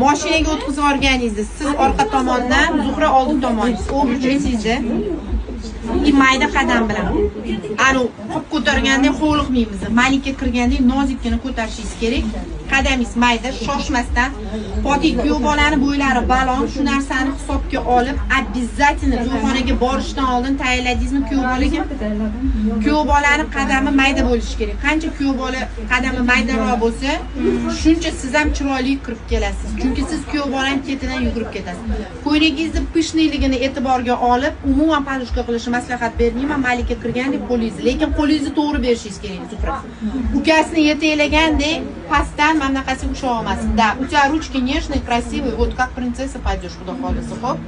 Moshinaga o'tkazib yuborganingizda siz orqa tomondan, Zuhra oldi tomoningiz, обруч esingizda. И mayda qadam bilan. Anu qop ko'targandek hovliqmaymiz. Malika kirgandek nozikkina ko'tarishingiz kerak. Qadamingiz mayda, shoshmasdan. Potik kuyov bolani bo'ylari baland, shu narsani hisobga olib, обязательно to'yxonaga borishdan oldin tayinladingizmi kuyov bolaga? Kuyov bolani qadami mayda bo'lishi kerak. Qancha kuyov bola qadami maydaroq bo'lsa, shuncha siz ham chiroyli kirib kelasiz. Chunki siz kuyov bolani ketidan yugurib ketasiz. Ko'ylagingizni пышный ligini e'tiborga olib, umuman подушка qilishni maslahat bermayman. Malika kirgandek qo'lingizni, lekin qo'lingizni to'g'ri berishingiz kerak, Zuhra. Ukasini yetaklagandek pastdan mana bunaqasiga ushlab olmasin. Да, у тебя ручки нежные, красивые, вот как принцесса пойдешь, xudo xohlasa, xo'p.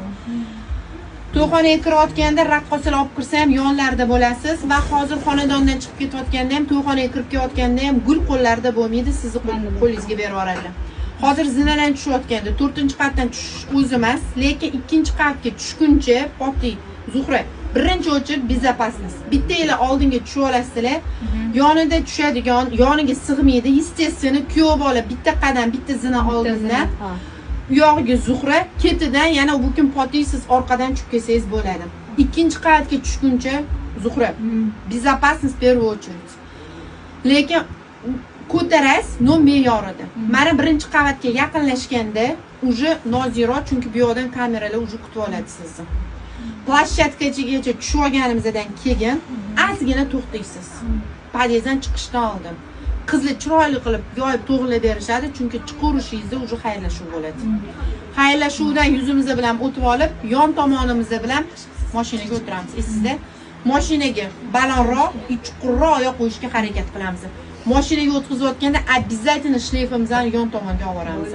To'yxonaga kirayotganda raqqosalar olib kirsa ham yonlarida bo'lasiz va hozir xonadondan chiqib ketayotganda ham, to'yxonaga kirib kelayotganda ham gul qo'llarida bo'lmaydi, sizni qo'lingizga berib yuboradilar. Hozir zinadan tushayotganda to'rtinchi qavatdan tushish o'zi emas, lekin ikkinchi qavatga tushguncha Poti, Zuhra, birinchi очередь безопасность. Bitta yili oldinga tushib olasizlar, yonida tushadigan, yoniga sig'maydi. Естественно, kuyov bola bitta qadam, bitta zina oldindan, u yog'iga Zuhra, ketidan yana bu kun Poti, siz orqadan tushib kelsangiz bo'ladi. Ikkinchi qavatga tushguncha, Zuhra, безопасность в первую очередь. Lekin ko'tarasiz, но me'yorida. Mana birinchi qavatga yaqinlashganda уже nozikroq, chunki bu yoqdan kameralar уже kutib oladi sizni. Площадка gacha tushib olganimizdan keyin ozgina to'xtaysiz. Podyezddan chiqishdan oldin. Qizlar chiroyli qilib yoyib to'g'rilab berishadi, chunki chiqaverishingizda уже xayrlashuv bo'ladi. Xayrlashuvdan yuzimiz bilan o'tib olib, yon tomonimiz bilan mashinaga o'tiramiz. Esingizda? Mashinaga balandroq, chuqurroq oyoq qo'yishga harakat qilamiz. Mashinaga o'tkazayotganda обязательно шлейф imizni yon tomonga olib boramiz.